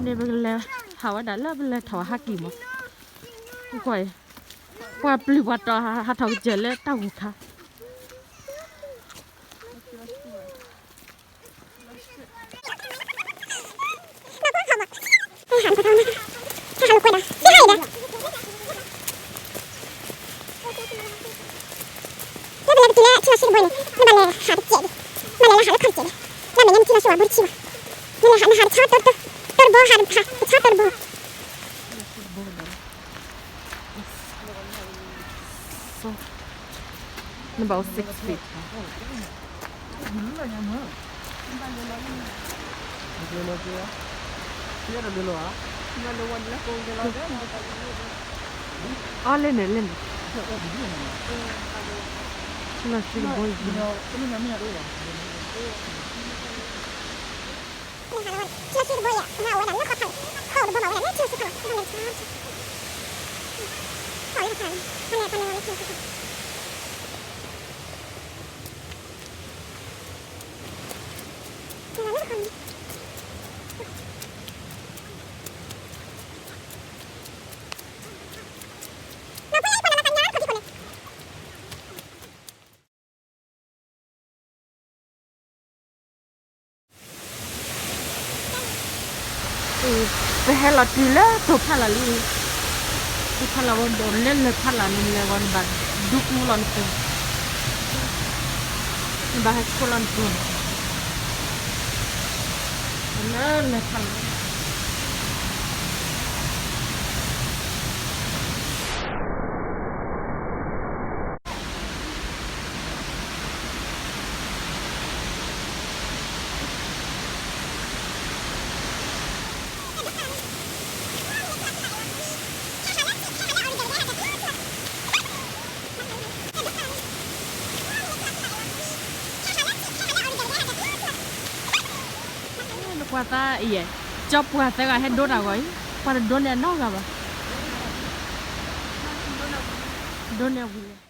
န့ၣ်ပကလဲၤဟးဝဲဒၣ်လၢပလဲၤထီၣ်ဟးကံၢ်မး, ကွၢ်အံၤ, ပှၤပျုၢ်ပှၤတီၤဟးထီၣ်ကစၢၢ်လၢတၢ်ဂိၢ်ခါ. Lebe lebe tile tila shi de boi ne, ne ba le ha de jie de, ba le la ha de kar jie de, la me ne tila shi wa bur chi wa, ne le ha ne ha de cha tor tor, tor bo ha de ha de cha tor bo. So, about six feet. Ɔ,လဲၣ်န့ၣ်, လဲၣ်န့ၣ်. လီၤဆံတဘိယဲၢ်. ပဟဲလီၤတုၤလၢတိၤဖးလၢ်လံ, တိၤဖးလၢ်ဝဲဒီး လဲၤလၢဖးလၢ်န့ၣ် လဲၤဝဲနဘၣ်ဒူကူလီၤနပူၤ, နဘၣ်ဟဲခိၣ်လီၤနပူၤန့ၣ်, လၢလၢဖးလၢ် နကွၢ်သးအံၤ, ကၠီပှၢ်သၢဂၤဟဲဒိတၢ်ဂီၤအံၤ, ပှၤတဒိန့ၢ်အနီတဂၤဘၣ်, ဒိန့ၢ်အဝံၤလံ.